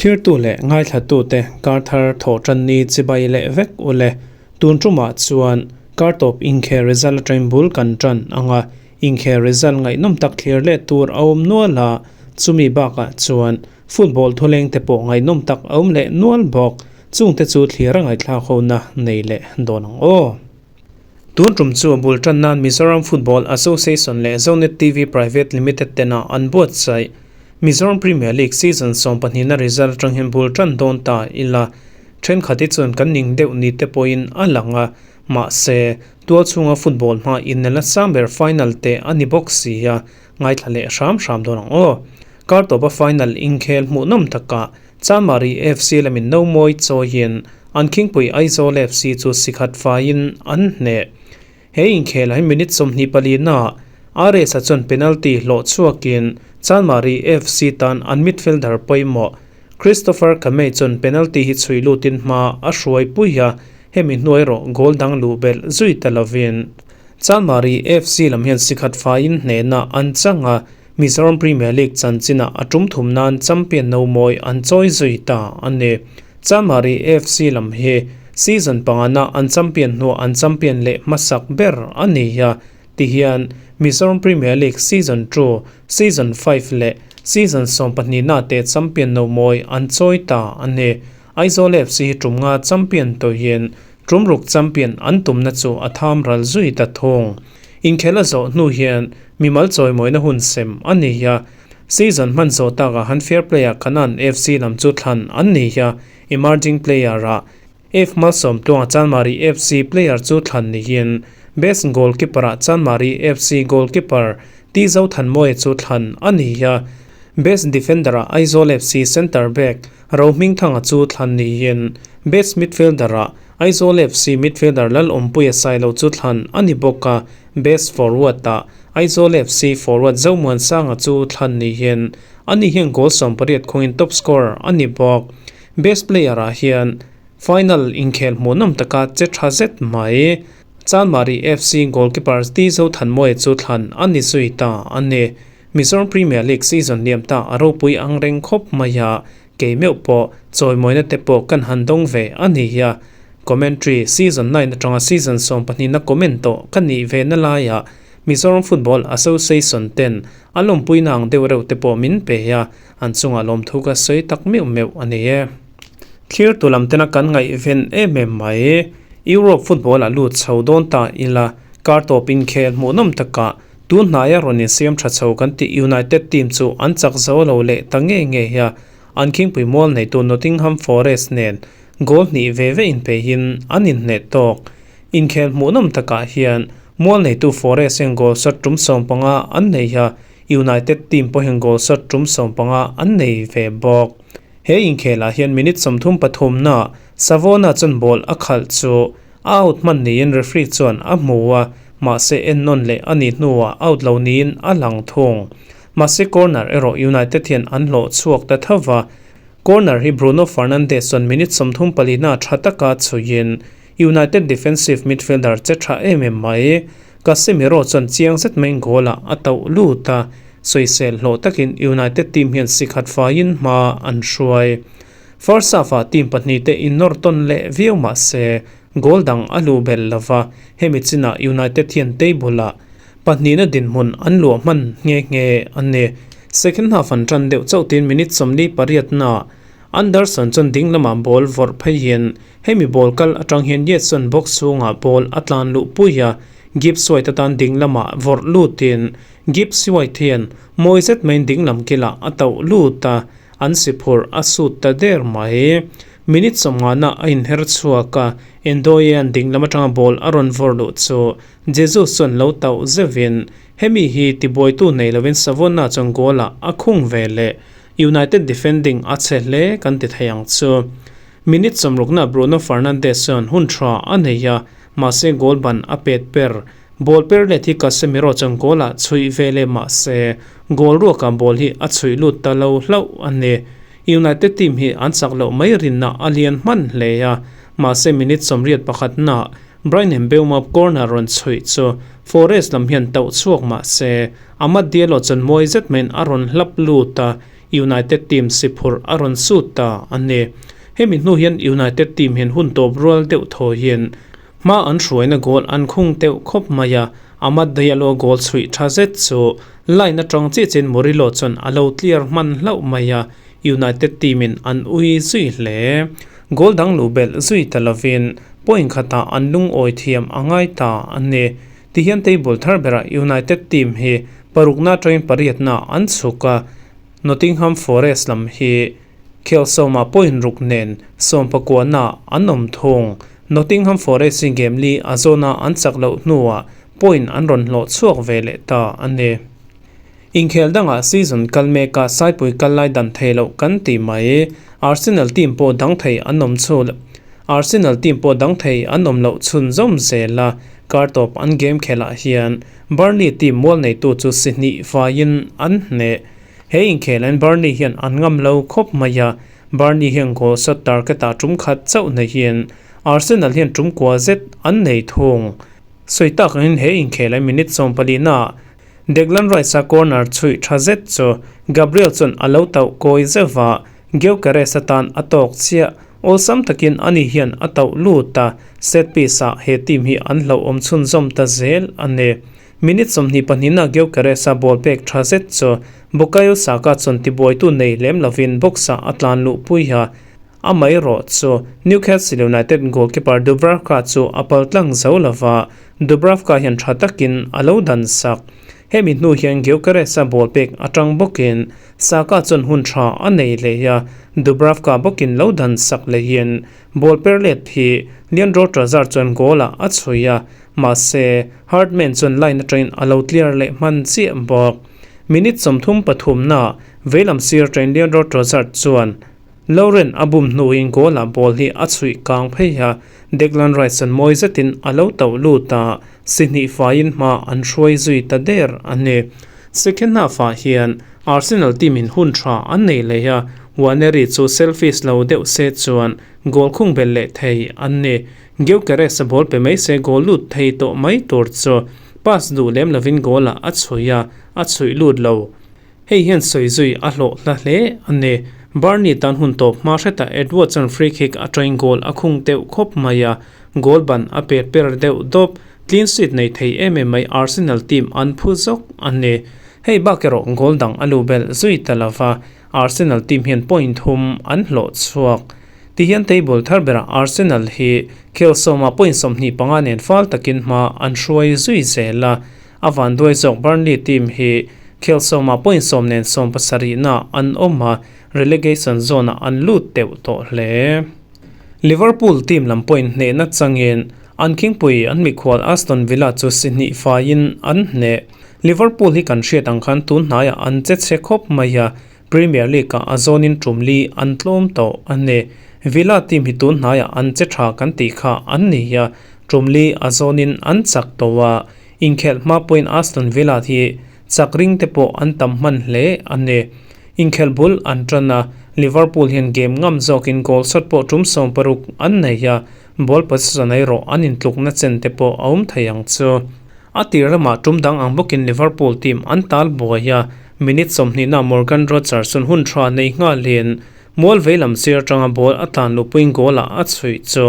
Thlirtu leh ngaithlatute kar thar thawh tan ni chibai leh vek u le. Tun tumah chuan kar tawp inkhel result atangin bul kan tan ang a, inkhel result ngaihnawm tak thlir leh tur a awm nual a, chumi bakah chuan football thuleng te pawh ngaihnawm tak a awm leh nual bawk. Chungte chu thlir a ngaihthlak hona nei leh dawn ang aw. Tun tum chu bul tan nan Mizoram Football Association leh Zonet TV Private Limited tena an buatsaih Mizoram Premier League season sawmpahnihna result atang hian bul tan dawn ta ila thenkhat hi chuan kan ning deuh ni te pawhin a lang a, mahse tualchhunga football hma innela sang ber final te a ni bawk si a, ngaithla leh hram hram dawn ang aw. Kar tawpa final inkhel hmuhnawm takah Chanmari FC lamin no mawi chawiin an khingpui Aizawl FC chu sikhat faiin an hneh. He inkhelah hi minute 24 na RS-a chuan penalty hlawh chhuakin Chanmari FC tan an midfielder pawimawh Christopher Kamei chuan penalty hi chhui lutin hma a hruai pui a, hemi hnuai erawh goal dang luh belh zui ta lovin Chanmari FC lam hian sikhat faiin hnehna an chang a, Mizoram Premier League chanchinah a tum thum nan champion no mawi an chawi zui ta a ni. Chanmari FC lam hi season pangana an champion hnuah an champion leh hmasak ber a ni a, tihian Mizoram Premier League season 2, season 5 leh season 12 te champion no mawi an chawi ta a ni. Aizawl FC hi tum nga champion tawhin tum ruk champion an tumna chu a tham ral zui ta thung. Inkhel a zawh hnu hian mimal chawimawina hun sem a ni a, season hman zawh takah han fair play ah Kanan FC lam chu thlan an ni a, emerging player ah F Malsawm Tluanga Chanmari FC player chu thlan niin best goalkeeper ah Chanmari FC goalkeeper T Zothanmawia chu thlan a ni a, best defender ah Aizawl FC centre back Rohmingthanga chu thlan niin best midfielder ah Aizawl FC midfielder Lalawmpuia Sailo chu thlan a ni bawk a, best forward ah Aizawl FC forward Zomuansanga chu thlan niin ani hian goal 18 khawngin top scorer a ni bawk. Best player ah hian final inkhel hmuhnawm taka che tha zet mai. Chanmari FC goalkeeper T Zothanmawia chu thlan a ni zui ta a ni. Mizoram Premier League season liam ta a ropui ang reng khawp mai a, kei meuh pawh chawimawina te pawh kan han dawng ve a ni a. Commentary season 9 atanga season 12 na comment tawh ka nih ve na laiah Mizoram Football Association ten a lawmpui na ang deuh reuh te pawh min pe a, an chungah lawmthu ka sawi tak meuh meuh a ni e. Thlir tu lam tena kan ngaih ven em em mai. Europe football a lut chho dawn ta ila kar tawp inkhel hmuhnawm takah tun hnaia rawn insiam tha chho kan tih United team chu an chak zo lo leh ta ngei ngei a, an khingpui mual neitu Nottingham Forest nen goal hnih ve ve inpeihin an inhneh tawk. Inkhel hmuhnawm takah hian mual neitu Forest hian goal shot tum 15 an nei a, United team pawhin goal shot tum 15 an nei ve bawk. He inkhelah hian minute 33 na Savona chuan ball a khalh chu a out hman niin referee chuan a hmu a, mahse ennawn leh a nih hnuah out lo niin a lang thung. Mahse corner erawh United hian an hlawh chhuak ta tho va, corner hi Bruno Fernandes chuan minute 34 na tha taka chhuiin United defensive midfielder che tha em em mai. Casemiro chuan chiang zet mai goal ah a tauh lut a, sawisel hlawh takin United team hian sikhat faiin hma an hruai. First half ah team pahnih te innawr tawn leh viau mahse goal dang a luh belh lova, hemi chinah United hian table ah pahnihna dinhmun an luah hman nghe nghe a ni. Second half an tan deuh chauh tin minute 48 na Anderson chuan ding lamah ball vawrh pheiin hemi ball kal atang hian Yates chuan box chhungah ball a tlan luh pui a, Gibbs White atan ding lamah vawrh lutin Gibbs White hian mawi zet maiin ding lam kilah a tauh lut a, an si phurh a sut ta der mai. Minute 50 na a inher chhuak a, Ndoye-a'n ding lam atanga ball a rawn vawrh luh chu Jesus chuan lo tauh zeuhin hemi hi tibuaitu nei lovin Savona chuan goal ah a khung ve leh. United defending a che hle kan ti thei ang chu. Minute 60 na Bruno Fernandes chuan hun tha a nei a, mahse goal ban a pet per. Ball per let hi Casemiro chuan goal ah chhuih ve leh mahse goal ruakah ball hi a chhuih lut ta lo hlauh a ni. United team hi an chak loh mai rinna a lian hman hle a, mahse minute 81 na Bryan Mbeumo corner rawn chhuih chu Forest lam hian tauh chhuak mahse Amad Diallo chuan mawi zet maiin a rawn hlap lut a, United team si phurh a rawn sut ta a ni. Hemi hnu hian United team hian hun tawp rual deuh thaw hian hma an hruaina goal an khung teuh khawp mai a, Amad Diallo goal chhuih tha zet chu line atang chiah chiahin Murillo chuan a lo clear hman hlauh mai a, United team in an ui zui hle. Goal dang luh belh zui ta lovin point khatah an lungawi thiam a ngai ta a ni. Tihian table thar berah United team hi parukna atangin pariatna an chhuk a, Nottingham Forest lam hi Khelsawma point ruk nen sawmpakuana an awm thung. Nottingham Forest hi game li a zawna an chak loh hnuah point an rawn hlawh chhuak ve leh ta a ni. Inkhel dangah season kal meka Saipui kal lai dan thei loh kan ti mai. Arsenal team pawh dang thei an awm chhul Arsenal team pawh dang thei an awm loh chhunzawm zel a, kar tawp an game khelh ah hian Burnley team mual neitu chu si hnih vaiin an hneh. He inkhel an Burnley hian an ngam lo khawp mai a, Burnley hian goal shot target ah tum khat chauh neihin Arsenal hian tum kua zet an nei thung. Sawi tak angin he inkhel an minute 14 ah Declan Rice-a corner chhuih tha zet chu Gabriel chuan a lo tauh kawi zeuh va, Gyökeres atan a tawk chiah. Awlsam takin ani hian a tauh lut a, set piece-ah he team hi an hlauhawm chhunzawm ta zel a ni. Minute 22-ah Gyökeres-a ball pek tha zet chu Bukayo Saka chuan tibuaitu nei lem lovin box-ah a tlan luhpui a, amaherawh chu Newcastle United goalkeeper Dubravka chu a pal tlang zo lova, Dubravka hian tha takin a lo dan sak. Hemi hnu hian Gyökeres-a ball pek atang bawkin Saka chuan hun tha a nei leh a, Dubravka bawkin lo dan sak lehin ball per let hi Leandro Trossard chuan goal-ah a chhui a, mahse Hartmann chuan line atangin a lo clear leh hman chiah bawk. Minute 33-na veilam sir atangin Leandro Trossard chuan Lauren a bum hnuin goal-ah ball hi a chhuih kang phei a, Declan Rice chuan mawi zetin a lo tauh lut a, si hnih faiin hma an hruai zui ta der a ni. Second half-ah hian Arsenal team-in hun tha an nei leh a, Nwaneri chu selfish lo deuh se chuan goal khung belh leh thei an ni. Gyökeres a ball pe mai se goal lut thei tawh mai tur chu pass duh lem lovin goal-ah a chhuih a, a chhuih lut lo. Hei hian sawi zui a hlawh hla hle a ni. Burnley tan hun tawp hma hretah Edwards chuan free kick atangin goal a khung deuh khawp mai a, goal ban a pet per deuh dawp. Clean sheet nei thei em em mai Arsenal team an phu zawk a ni. Hei bak erawh goal dang a lu belh zui ta lova, Arsenal team hian point thum an hlawh chhuak. Tihian table thar berah Arsenal hi khel sawma point 25 nen fal takin hma an hruai zui zel a, A vanduai zawk Burnley team hi khel sawma point 10 nen 70-na an awm a, relegation zone-ah an lut teuh tawh hle. Liverpool team lam point hnehna changin an khingpui an mikhual Aston Villa chu si hnih faiin an hneh. Liverpool hi kan hriat ang khan tun hnaiah an che chhe khawp mai a, Premier League-ah a zawnin tum li an tlawm tawh a ni. Villa team hi tun hnaiah an che tha kan tih kha an ni a, tum li a zawnin an chak tawh a. Inkhelh hma pawhin Aston Villa hi chak ring te pawh an tam hman hle a ni. Inkhelh bul an tan a, Liverpool hian game ngam zawkin goal shot pawh tum 60 an nei a, ball possession erawh an intlukna chen te pawh a awm thei ang chu. A tir lamah tum dang ang bawkin Liverpool team an tal buai a, minute 20-na Morgan Rogers chuan hun tha nei nghalin mual veilam sir atanga ball a tlan luhpuiin goal-ah a chhuih chu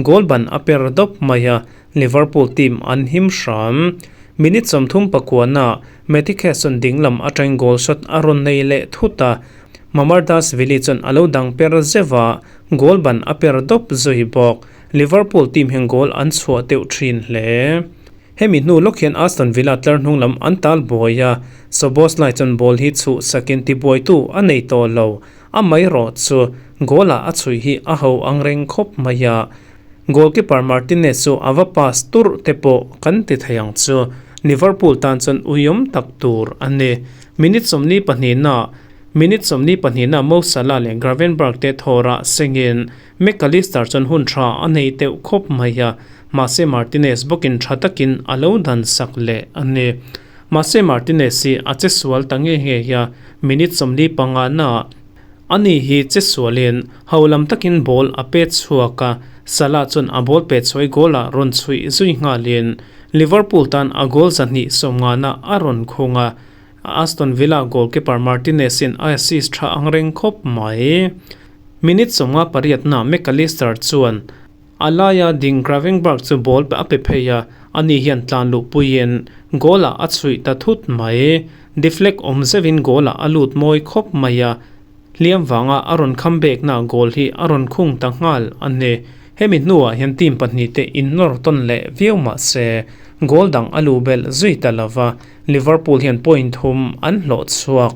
goal ban a per dawp mai a, Liverpool team an him hram. Minute 39-na Matty Cash chuan dinglam atangin goal shot a rawn nei leh thut a, Mamardashvili chuan a lo dang per zeuh a, goal ban a per dawp zui bawk. Liverpool team hian goal an chhuah deuh thin hle. Hemi hnu lawk hian Aston Villa tlar hnung lam an tal buai a, Szoboszlai chuan ball hi chhuh sakin tibuaitu a nei tawh lo. Amaherawh chu goal-ah a chhuih hi a ho ang reng khawp mai a, Goalkeeper Martinez chu a va pass turh te pawh kan ti thei ang chu. Liverpool tan chuan uiawm tak tur a ni. Minute 42-na Minute 42-na Mo Salah leh Gravenberch te thawrah sengin Mac Allister chuan hun tha a nei teuh khawp mai a, mahse Martinez bawkin tha takin a lo dan sak leh a ni. Mahse Martinez hi a che sual ta nge nge a, minute 45-na Ani hi che sualin ho lam takin ball a pet chhuak a, Salah chuan a ball pet chhuai goal-ah rawn chhuih zui nghalin Liverpool tan a goal 150-na a rawn khung a. Aston Villa goalkeeper Martinez-in a assist tha angreng khawp mai. Minute 58 na Mac Allister chuan a laia ding Gravenberch chu ball a pe phei a, ani hian tlan luhpuiin goal-ah a chhuih ta thut mai. Deflect awm zeuhin goal-ah a lut mawi khawp mai a, hliam vanga a rawn kham bekna goal hi a rawn khung ta nghal a ni. Hemi hnuah hian team pahnihte innawr tawn leh viau mah se, goal dang a luh belh zui ta lo va, Liverpool hian point thum an hlawh chhuak.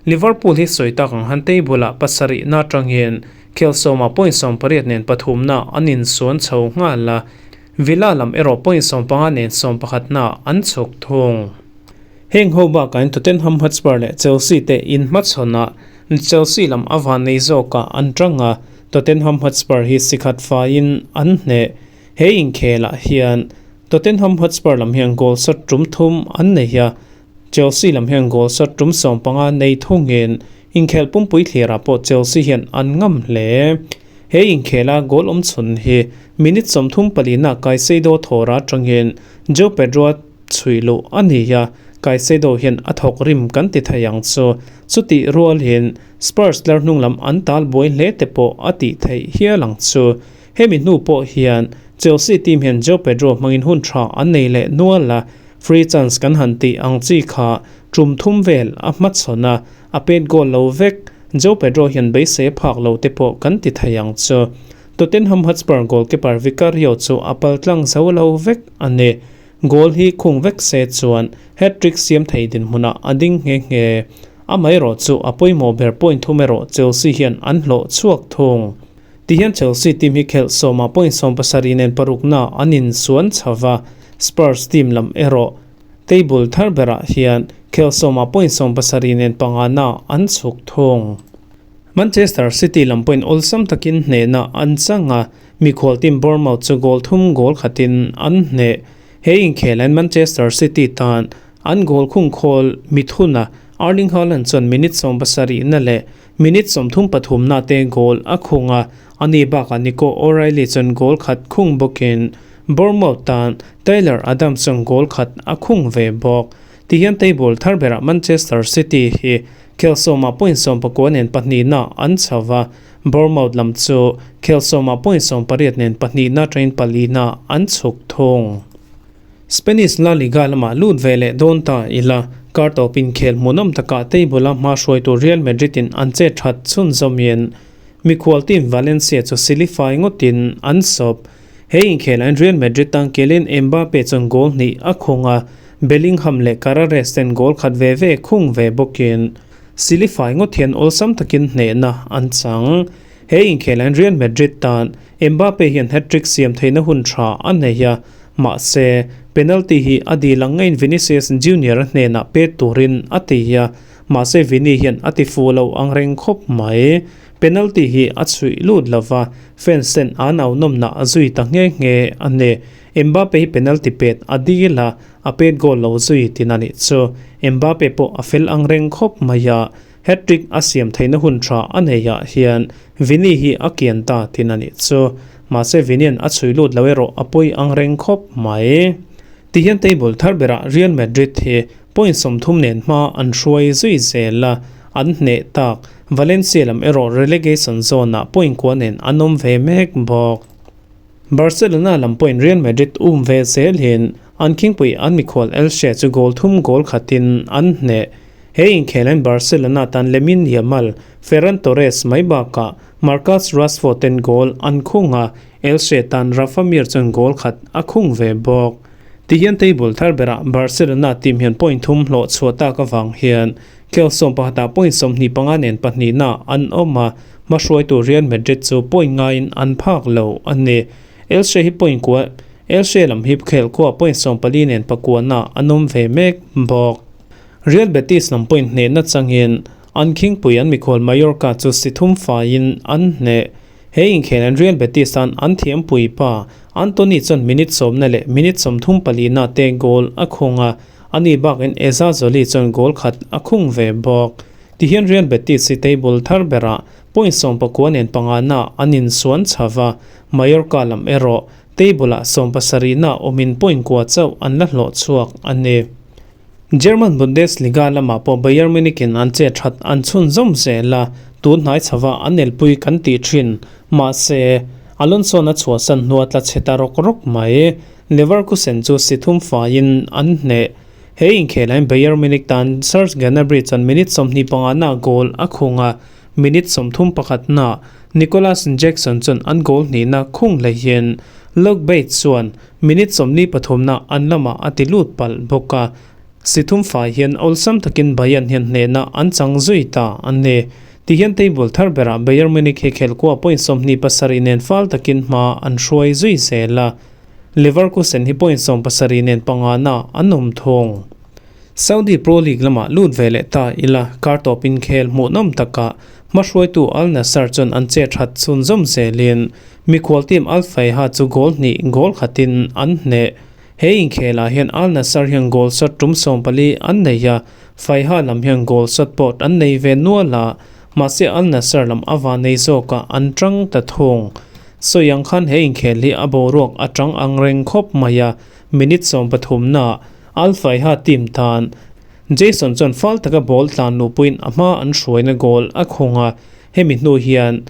Liverpool hi sawi tak ang han table ah pasarihna atangin khel sawma point 18 nen pathumna an insuan chho nghal a, Villa lam erawh point 15 nen sawmpakhatna an chhuk thung. Heng ho bakah in Tottenham Hotspur leh Chelsea te inhmachhawn a, Chelsea lam a van nei zawkah an tang a, Tottenham Hotspur hi sikhat faiin an hneh. He inkhelah hian Tottenham Hotspur lam hian goal shot tum thum an nei a, Chelsea lam hian goal shot tum 15 nei thungin inkhel pumpui thlirah pawh Chelsea hian an ngam hle. He inkhela goal awm chhun hi minute 34 na Caicedo thawra atangin Joao Pedro a chhui luh a ni a, Caicedo hian a thawk rim kan ti thei ang chu. Chutih rualin Spurs tlar hnung lam an tal buai hle te pawh a tih theih hial ang chu. Hemi hnu pawh hian Chelsea team hian Joao Pedro hmangin hun tha an nei leh nual a, free chance kan han tih ang chi kha tum thum vel a hmachhawn a, a pet goal lo vek. Joao Pedro hian beisei phak lo te pawh kan ti thei ang chu. Tottenham Hotspur goalkeeper Vicario chu a pal tlang zo lo vek a ni. Goal hi khung vek se chuan hat-trick siam thei dinhmunah a ding nghe nghe. Amaherawh chu a pawimawh ber point thum erawh Chelsea hian an hlawh chhuak thung. Tihian Chelsea team hi khelh sawma point 17 nen parukna an insuan chho va, Spurs team lam erawh table thar berah hian khelh sawma point 70 nen pangana an chhuk thung. Manchester City lam point awlsam takin hnehna an chang a, mikhual team Bournemouth chu goal thum goal khatin an hneh. He inkhelan Manchester City tan an goal khung khawl mithuna Erling Haaland chuan minute 70 na leh minute 33 na te goal a khung a, ani bakah Nico O'Reilly chuan goal khat khung bawkin Bournemouth tan Tyler Adams chuan goal khat a khung ve bawk. Tihian table thar berah Manchester City hi khel sawma point 19 nen pahnihna an chho va, Bournemouth lam chu khel sawma point 18 nen pahnihna train palina an chhuk thung. Spanish La Liga lamah lut ve leh dawn ta ila, kar tawpin khel hmuhnawm takah table a hma hruaitu Real Madrid in an che that chhun zawmin mikhual team Valencia chu silifai ngawtin an sawp. He inkhelah Real Madrid tan Kylian Mbappe chuan goal hnih a khung a, Bellingham leh Carreras ten goal khat ve ve khung ve bawkin silifai ngawt hian awlsam takin hnehna an chang. He inkhelah Real Madrid tan Mbappe hian hat-trick siam theihna hun tha a nei a, mahse penalty hi a dil ang ngeiin Vinicius Junior a hnenah pet turin a ti a, mahse Vini hian a ti fuh lo ang reng khawp mai. Penalty hi a chhuih lut lova, fans ten an au nawmna a zui ta nghe nghe a ni. Mbappe hi penalty pet a dil a, a pet goal lo zui tin a nih chu. Mbappe pawh a fel ang reng khawp mai a, hat-trick a siam theihna hun tha a neiah hian Vini hi a kian ta tin a nih chu. Mahse Vinian a chhui lut lo erawh a pawi ang reng khawp mai. Tihian table thar berah Real Madrid hi point 30 nen hma an hruai zui zel a, an hneh tak. Valencia lam erawh relegation zone ah point kua nen an awm ve mek bawk. Barcelona lam point Real Madrid um ve zel hin an khingpui an mikhual Elche chu goal thum goal khatin an hneh. He inkhelan Barcelona tan Lamine Yamal, Ferran Torres mai bakah Marcus Rashford ten goal an khung a, Elche tan Rafa Mir chuan goal khat a khung ve bawk. Tihian table thar berah Barcelona team hian point thum hlawh chhuah tak avang hian khel 11 ah point 25 nen pahnihna an awm a, hma hruaitu Real Madrid chu point ngaiin an phak lo a ni. Elche hi point kua Elche lam hi khel kua point 14 nen pakuana an awm ve mek bawk. Real Betis lam point hnehna changin an khingpui an mikhual Mallorca chu si thum faiin an hneh. He inkhelan Real Betis an an thiam pui pa Antony chuan minute 10 leh minute 34 na te goal a khung a, ani bakin Ezzalzouli chuan goal khat a khung ve bawk. Tihian Real Betis hi table thar berah point 19 nen panga na an insuan chho va, Mallorca lam erawh table ah 17 na awmin point kua chauh an la hlawh chhuak a ni. German Bundesliga lamah pawh Bayern Munich in an che that an chhunzawm zel a, tun hnai chhova an elpui kan tih thin. Mahse, Alonso-a'n a chhuahsan hnua tla chhe ta rawk rawk mai. Leverkusen chu si thum faiin an hneh. He inkhelhain Bayern Munich tan Serge Gnabry chuan minute 25 na goal a khung a, minute 31 na Nicolas Jackson chuan an goal hnihna khung hleihin Luke Bates chuan Minute 43 na an lamah a ti lut palh bawk a, si thum fai hian awlsam takin Bayern hian hnehna an chang zui ta a ni. Tihian table thar berah Bayern Munich hi khelkua point 27 nen fal takin hma an hruai zui zel a, Leverkusen hi point 17 nen pangana an awm thung. Saudi Pro League lamah lut ve leh ta ila, kar tawp inkhel hmuhnawm takah hmahruaitu Al Nassr chuan an che that chhunzawm zelin Mikhual team Al Fayha chu goal hnih goal khatin an hneh. He inkhelah hian Al Nassr hian goal shot tum 14 an nei a, Fayha lam hian goal shot pawh an nei ve nual a, mahse Al Nassr lam a va nei zawkah an tang ta thung. Sawi ang khan he inkhel hi a boruak a tang ang reng khawp mai a, minute 13 naah Al Fayha team tan Jason chuan fal taka ball tlan luhpuiin a hma an hruaina goal a khung a, hemi hnu hian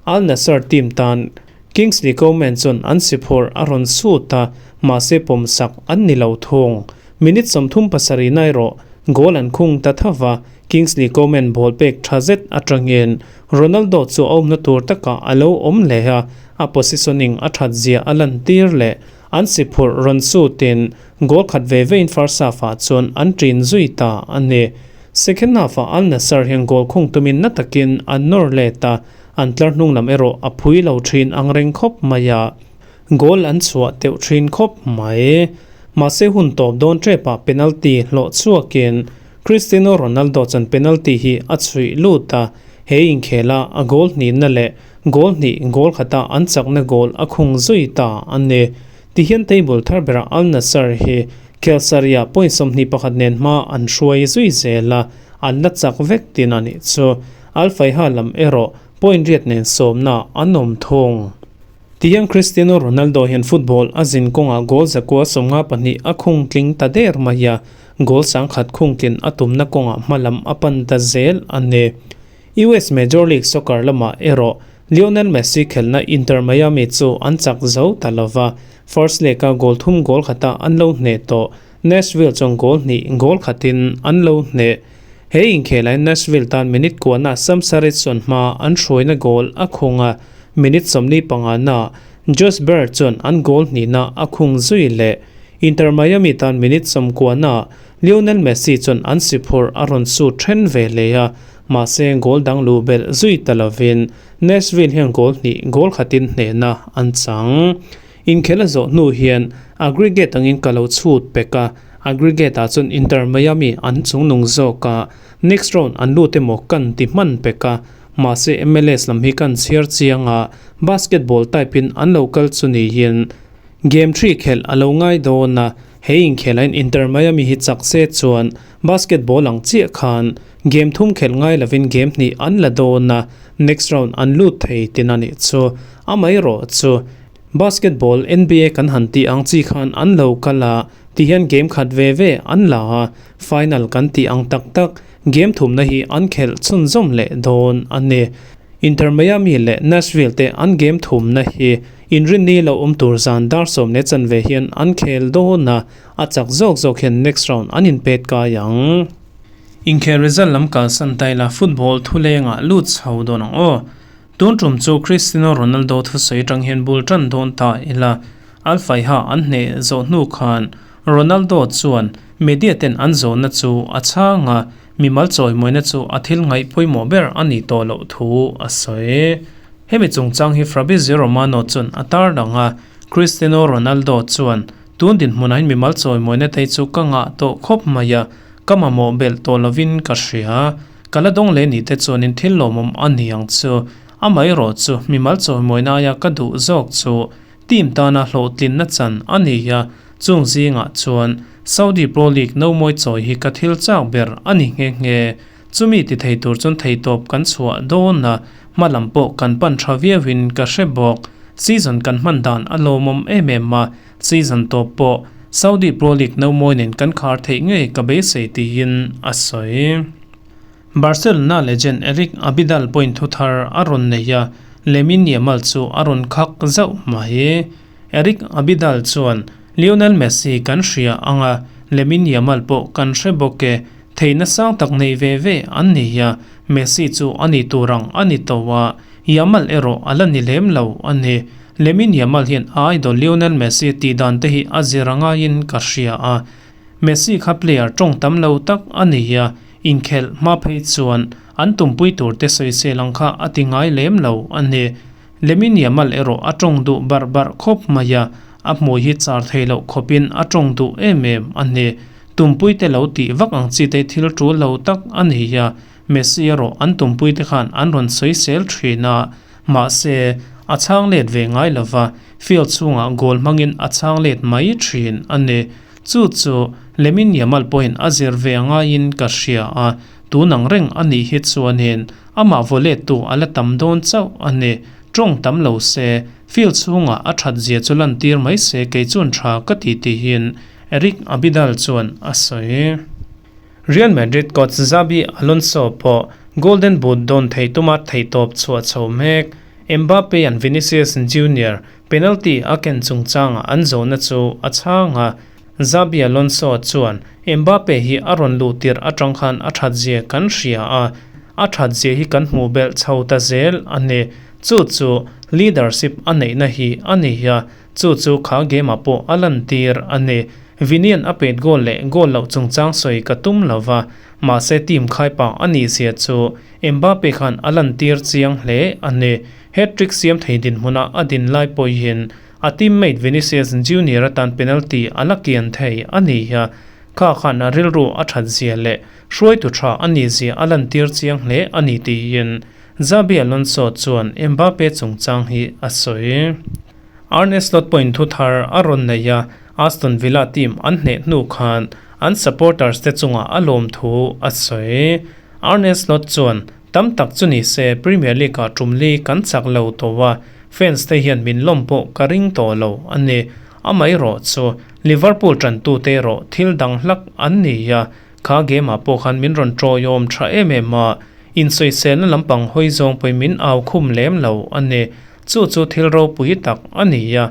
Al Nassr team tan Kingsley Coman chuan an si phur a rawn sut a, mahse pawmsak an ni lo thung. Minute 37 na erawh goal an khung ta tho va, Kingsley Coman ball pek tha zet atangin Ronaldo chu a awmna tur takah a lo awm leh a, a positioning a that zia a lantir leh. An si phurh rawn sutin goal khat ve vein first half-ah chuan an ṭin zui ta a ni. Second half-ah Al Nassr hian goal khung tumin na takin an nawr let a, an tlar hnung lam erawh a phui lo ṭhin ang reng khawp mai a, goal an chhuah teuh ṭhin khawp mai. Mahse hun tawp dawn ṭepah penalty hlawh chhuakin Cristiano Ronaldo chuan penalty hi a chhuih lut a, he inkhela a goal hnihna leh Goal hnih goal khata an chakna goal a khung zui ta a ni. Tihian table thar berah Al Nassr hi Khelsaria point 21 nen hma an hruai zui zel a, an la chak vek tin a nih chu. Al Fayha lam erawh point riat nen sawmna an awm thung. Tihian Cristiano Ronaldo hian football a zin kawngah goal 152 a khung tling ta der mai a, goal 10,000 khung tlin a tumna kawngah hma lam a pan ta zel a ni. US Major League Soccer lamah erawh Lionel Messi khelhna Inter Miami chu an chak zo ta lova, first leg-a goal thum goal khata an lo hneh tawh. Nashville chuan goal hnih goal khatin an lo hneh. He inkhelhain Nashville tan minute kuana Sam Surridge chuan hma an hruaina goal a khung a, minute 45 na Josh Baird chuan an goal hnihna a khung zui leh. Inter Miami tan minute 90 na Lionel Messi chuan an si phurh a rawn su then ve leh a, mahse goal dang luh belh zui ta lovin Nashville hian goal hnih goal khatin hnehna an chang. Inkhel a zawh hnu hian aggregate angin ka lo chhut pek a, aggregate ah chuan Inter Miami an chungnung zawk a, next round an lut emaw kan ti hman pek a, mahse MLS lam hi kan chhiar chiang a, basketball type in an lo kal chu niin game 3 khelh a lo ngai dawn a, he inkhelhain Inter Miami hi chak se chuan basketball ang chiah khan game thum khelh ngai lovin game hnih an la dawn a, next round an lut thei tin a nih chu. A mai erawh chu basketball NBA kan han tih ang chi khan an lo kal a, tihian game khat ve ve an la a, final kan tih ang tak tak game thumna hi an khelh chhunzawm leh dawn a ni. Inter Miami leh Nashville te an game thumna hi inrinni lo awm tur zan dar sawm leh chanve hian an khel dawn a, a chak zawk zawk hian next round an inpet kai ang. Inkhel result lam kalsan ta ila football thulengah lut chho dawn ang aw. Tun tum chu Cristiano Ronaldo thusawi atang hian bul tan dawn ta ila. Al Fayha an hneh zawh hnu khan Ronaldo chuan media ten an zawnna chu a chhang a, mimal chawimawina chu a thil ngaih pawimawh ber a ni tawh loh thu a sawi. Hemi chungchang hi Fabrizio Romano chuan a tar dang a, Cristiano Ronaldo chuan tun dinhmunah hian mimal chawimawina te chu ka ngah tawh khawp mai a, ka mamawh belh tawh lovin ka hria. Ka la dawng leh ni te chuanin thil lawmawm a ni ang chu. Amaherawh chu mimal chawimawina aia ka duh zawk chu team tana hlawhtlinna chan a ni a, chung zingah chuan Saudi Pro League no mawi chawi hi ka thil chak ber a ni nghe nghe. Chumi ti thei tur chuan theitawp kan chhuah dawn a, hma lam pawh kan pan tha viauin ka hre bawk. Season kan hman dan a lawmawm em em a, season tawp pawh Saudi Pro League nomawi nen kan khar theih ngei ka beisei tiin a sawi. Barcelona legend Eric Abidal pawhin thu thar a rawn nei a, Lamine Yamal chu a rawn khak zauh mai. Eric Abidal chuan, Lionel Messi kan hria ang a, Lamine Yamal pawh kan hre bawk e. Theihna sang tak nei ve ve an ni a, Messi chu a ni tur ang a ni tawh a, Yamal erawh a la ni lem lo a ni. Lamine Yamal hian a idol Lionel Messi tih dan te hi a zir a ngaiin ka hria a. Messi kha player tawng tam lo tak a ni a, inkhelh hma phei chuan an tumpui tur te sawisel ang kha a ti ngai lem lo a ni. Lamine Yamal erawh a tawng duh barh barh khawp mai a, a hmui hi char thei loh khawpin a tawng duh em em a ni. Tumpui te lo tih vak ang chi te thil tul lo tak a ni a, Messi erawh an tumpui te khan an rawn sawisel thin a, mahse a chhang let ve ngai lova, field chhungah goal hmangin a chhang let mai thin a ni. Chu chu Lamine Yamal pawhin a zir ve ngaiin ka hria a, tun ang reng a nih hi chuanin amah vaw lettu a la tam dawn chauh a ni. Tawng tam lo se, field chhungah a that zia chu lantir mai se kei chuan tha ka ti tihin Eric Abidal chuan a sawi. Real Madrid coach Xabi Alonso pawh Golden Boot dawn thei tuma theihtawp chhuah chho mek. Mbappe an Vinicius Junior penalty a ken chungchanga an zawhna chu a chhang a, Xabi Alonso chuan Mbappe hi a rawn luh tirh atang khan a that zia kan hria a, a that zia hi kan hmuh belh chho ta zel a ni. Chu chu leadership a neihna hi a ni a, Chu chu kha game-ah pawh a lantir a ni. Vinian a pet goal leh goal loh chungchang sawi ka tum lo va, mahse team khaipa a nih zia chu Mbappe khan a lantir chiang hle a ni. Hat-trick siam thei dinhmuna a din lai pawhin a teammate Vinicius Junior atan penalty a la kian thei a ni a, kha khan a rilru a that zia leh hruaitu tha a nih zia a lantir chiang hle a ni tiin Xabi Alonso chuan Mbappe chungchang hi a sawi. Arne Slot pawhin thu thar a rawn nei a, Aston Villa team an hneh hnu khan an supporters te chungah a lawm thu a sawi. Arne Slot chuan, Tam tak chu ni se Premier League ah tum li kan chak lo tawh a, fans te hian min lawm pawh ka ring tawh lo a ni. Amaherawh chu Liverpool tantute erawh thil dang hlak an ni a, kha game ah pawh khan min rawn tawiawm tha em em a, insawiselna lampang hawi zawng pawhin min au khum lem lo a ni. Chu chu thil ropui tak a ni a,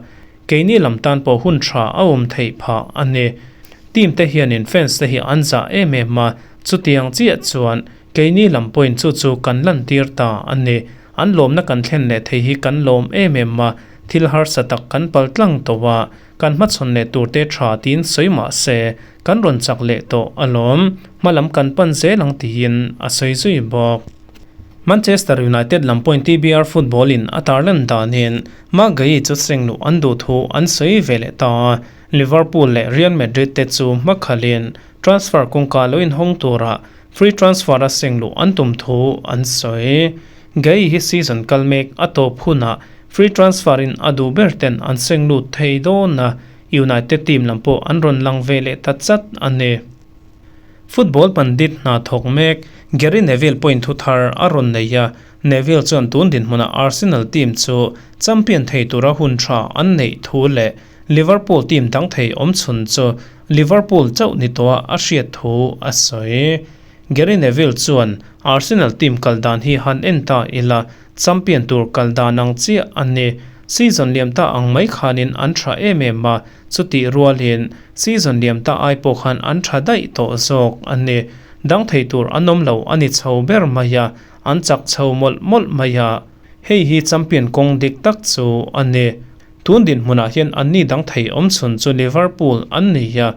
keini lam tan pawh hun tha a awm theih phah a ni. Team te hianin fans te hi an zah em em a, chutiang chiah chuan keini lam pawhin chu chu kan lantir ta a ni. An lawmna kan thlen leh thei hi kan lawm em em a, thil harsa tak kan pal tlang tawh a, kan hmachhawn leh tur te tha tiin sawi mah se kan rawn chak leh tawh alawm, hmalam kan pan zel ang tiin a sawi zui bawk. Manchester United lam pawhin TBR Football in a tarlan danin Marc Guehi chu seng luh an duh thu an sawi ve leh ta a, Liverpool leh Real Madrid te chu hmakhalin transfer kawngka lo inhawng tura free transfer a seng luh an tum thu an sawi. Guehi hi season kal mek a tawp hunah free transfer in a duh ber ten an seng lut thei dawn a, United team lam pawh an rawn lang ve leh ta chat a ni. Football pandit hna thawk mek Gary Neville pawhin thu thar a rawn nei a, Neville chuan tun dinhmunah Arsenal team chu champion thei tura hun tha an neih thu leh Liverpool team dang thei awmchhun chu Liverpool chauh ni tawha a hriat thu a sawi. Gary Neville chuan Arsenal team kal dan hi han en ta ila, champion tur kal dan ang chiah a ni. Season liam ta ang mai khanin an tha em em a, Chutih rualin season liam ta ai pawh khan an tha daih tawh zawk a ni. Dang thei tur an awm lo a ni chho ber mai a, an chak chho mawlh mawlh mai a. Hei hi champion kawng dik tak chu a ni. Tun dinhmunah hian anni dang thei awm chhun chu Liverpool an ni a,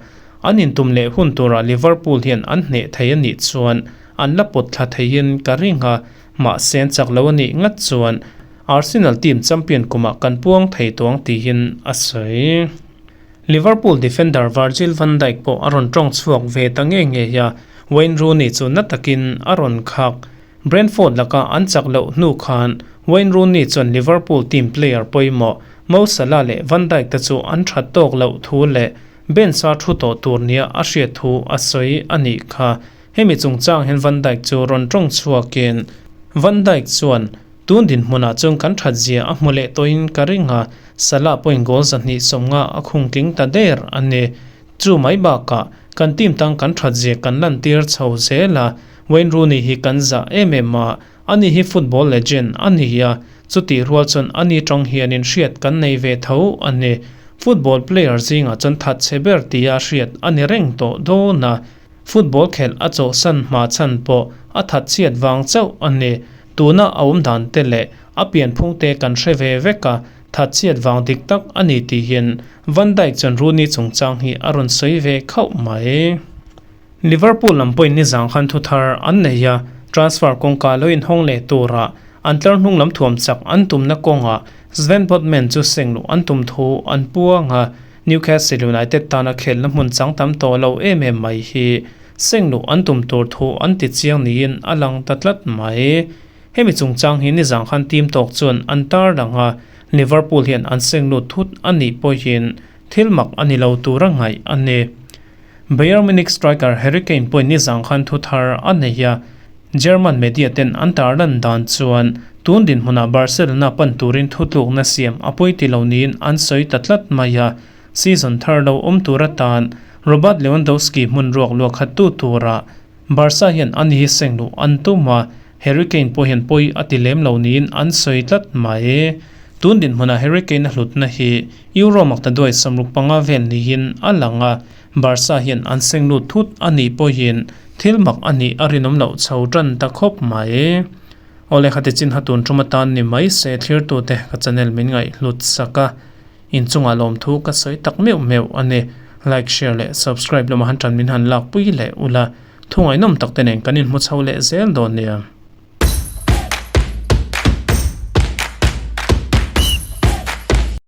an intum leh hun turah Liverpool hian an hneh thei a nih chuan an la pawt thla theiin ka ring a, mahse an chak lo a nih ngat chuan Arsenal team champion kumah kan puang thei tuang tiin a sawi. Liverpool defender Virgil van Dijk pawh a rawn tawng chhuak ve ta nge nge a, Wayne Rooney chu na takin a rawn khak. Brentford laka an chak loh hnu khan Wayne Rooney chuan Liverpool team player pawimawh Mo Salah leh Van Dijk te chu an that tawk loh thu leh bench-a thu tawh tur nia a hriat thu a sawi a nih kha. Hemi chungchang hian Van Dijk chu rawn tawng chhuakin Van Dijk chuan, Tun dinhmunah chuan kan that zia a hmu leh tawhin ka ring a, Salah pawhin goal 250 a khung tling ta der a ni. Chu mai bakah kan team tang kan that zia kan lantir chho zel a, Wayne Rooney hi kan zah em em a, ani hi football legend a ni a, chutih rual chuan ani tang hianin hriat kan nei ve tho a ni. Football player zingah chuan that chhe ber tia hriat a ni reng tawh dawn a, football khelh a chawhsan hma chhan pawh a that chhiat vang chauh a ni. Tuna a awm dan te leh a pianphung te kan hre ve vek a, that chhiat vang dik tak a ni tihin Van Dijk chuan Rooney chungchang hi a rawn sawi ve khauh mai. Liverpool lam pawhin nizang khan thu thar an nei a, transfer kawngka lo inhawng leh tura an tlar hnung lam thuam chak an tumna kawngah Sven Botman chu seng luh an tum thu an puang a, Newcastle United tana khelna hmun chang tam tawh lo em em mai hi seng luh an tum tur thu an ti chiang niin a lang ta tlat mai. Hemi chungchang hi nizang khan team tawk chuan an tar lang a, Liverpool hian an seng lut thut a nih pawhin thil mak a ni lo tura ngaih a ni. Bayern Munich striker Harry Kane pawhin nizang khan thu thar a nei a, German media ten an tarlan dan chuan tun dinhmunah Barcelona pan turin thutlukna siam a pawi ti lo niin an sawi ta tlat mai a, season thar lo awm tur atan Robert Lewandowski hmun ruak luah khattu tura Barca hian a ni hi seng luh an tum a, Harry Kane pawh hian pawi a ti lem lo niin an sawi tlat mai. Tun dinhmunah Harry Kane a hlutna hi Euro makta duai 65 vel niin a lang a, Barca hian an seng lut thut a nih pawhin thil mak a nih a rinawm loh chho tan ta khawp mai. Awle khati chin ha tun tum atan ni mai se thlirtute ka channel min ngaihhlut sak a, inchungah lawmthu ka sawi tak meuh meuh a ni. Like, share leh subscribe lamah han tan min han lakpui leh ula, thu ngaihnawm tak te nen kan inhmu chho leh zel dawn nia.